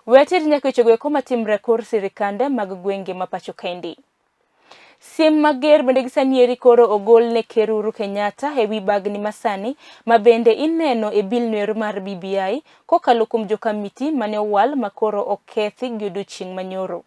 We ater nyaka wechego eko matimre kor sirikande mag gwenge ma pacho kaendi. Siem mager bende gi sani eri koro ogol ne Ker Uhuru Kenyatta e wi bagni masani ma bende ineno e bill noero mar BBI kokalo kuom jokamiti mane owal ma koro okethi gi odiochieng' manyoro.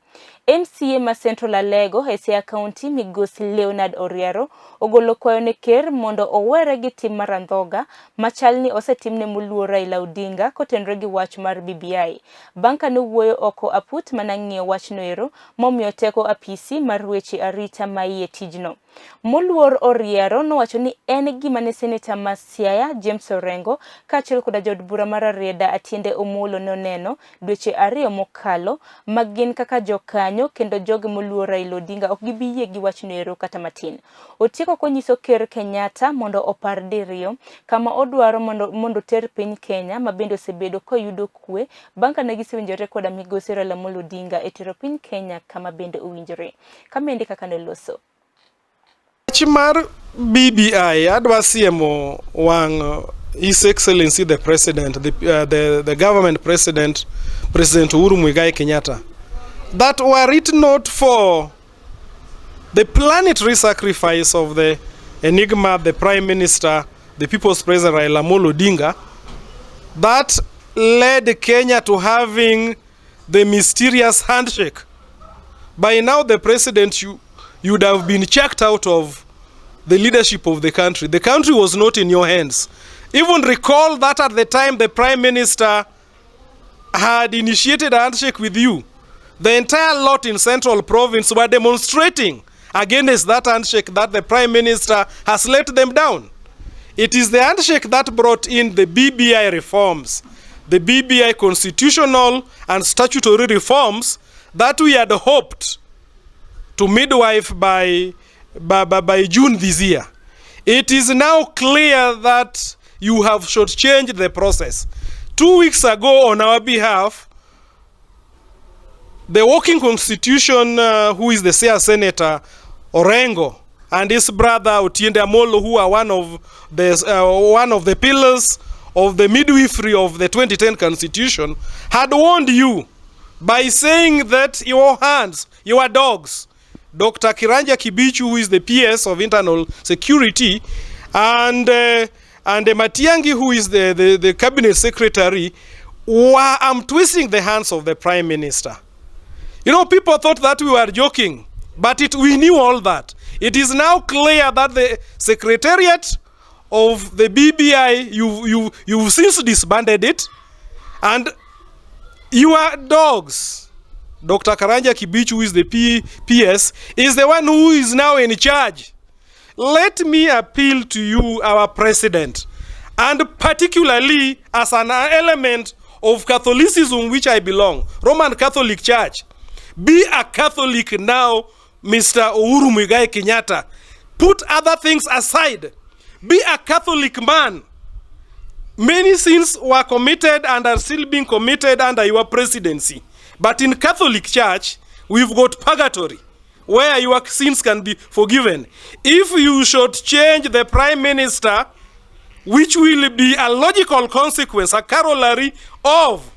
MCA ma Central Alego e Siaya County Migosi Leonard Oriero ogolo kwayo ne ker mondo owere gi tim mar andhoga machal ni osetimne moluor Raila Odinga kotenore gi wach mar BBI. Bang' kane owuoyo oko aput mana ng'iyo wachno ero momiyo teko apisi mar weche arita maiye tijno. Moluor Oriero nowacho ni en gima ne seneta ma Siaya James Orengo kaachiel koda jaod bura mar Rarieda Atiende Omolo noneno dweche ariyo mokalo ma gin kaka jokanyo kendo joge moluor Raila Odinga ok gibi yie gi wachno ero kata matin. Otieko konyiso Ker Kenyatta mondo opar diriyo kama odwaro mondo ter piny Kenya ma bende osebedo koyudo kwe bang' kane gisewinjore koda migosi Raila Amolo Odinga e tero piny Kenya kama bende owinjore. Kamende kaka noloso. Wach mar BBI adwa siemo wang' His Excellency the President, the government president, President Uhuru Muigai Kenyatta, that were it not for the planetary sacrifice of the enigma, the Prime Minister, the People's President Raila Amolo Odinga, that led Kenya to having the mysterious handshake. By now, the president, you'd have been checked out of the leadership of the country. The country was not in your hands. Even recall that at the time the prime minister had initiated a handshake with you, the entire lot in Central Province were demonstrating against that handshake, that the prime minister has let them down. It is the handshake that brought in the BBI reforms, the BBI constitutional and statutory reforms that we had hoped to midwife by June this year. It is now clear that you have shortchanged the process. 2 weeks ago, on our behalf, the working constitution, who is the Siaya senator, Orengo, and his brother Otiende Amolo, who are one of the pillars of the midwifery of the 2010 constitution, had warned you by saying that your hands, your dogs, Dr. Karanja Kibichu, who is the PS of Internal Security, and Matiangi, who is the cabinet secretary, were twisting the hands of the prime minister. People thought that we were joking, but we knew all that. It is now clear that the secretariat of the BBI, you've since disbanded it, and your dogs, Dr. Karanja Kibichu, who is the PS, is the one who is now in charge. Let me appeal to you, our president, and particularly as an element of Catholicism which I belong, Roman Catholic Church. Be a Catholic now, Mr. Uhuru Muigai Kenyatta. Put other things aside. Be a Catholic man. Many sins were committed and are still being committed under your presidency. But in Catholic Church, we've got purgatory, where your sins can be forgiven. If you should change the prime minister, which will be a logical consequence, a corollary of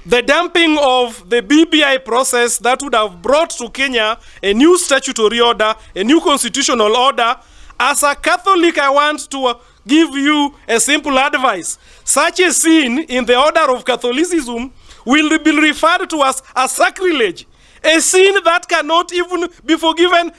the dumping of the BBI process that would have brought to Kenya a new statutory order, a new constitutional order. As a Catholic, I want to give you a simple advice. Such a sin in the order of Catholicism will be referred to as a sacrilege, a sin that cannot even be forgiven.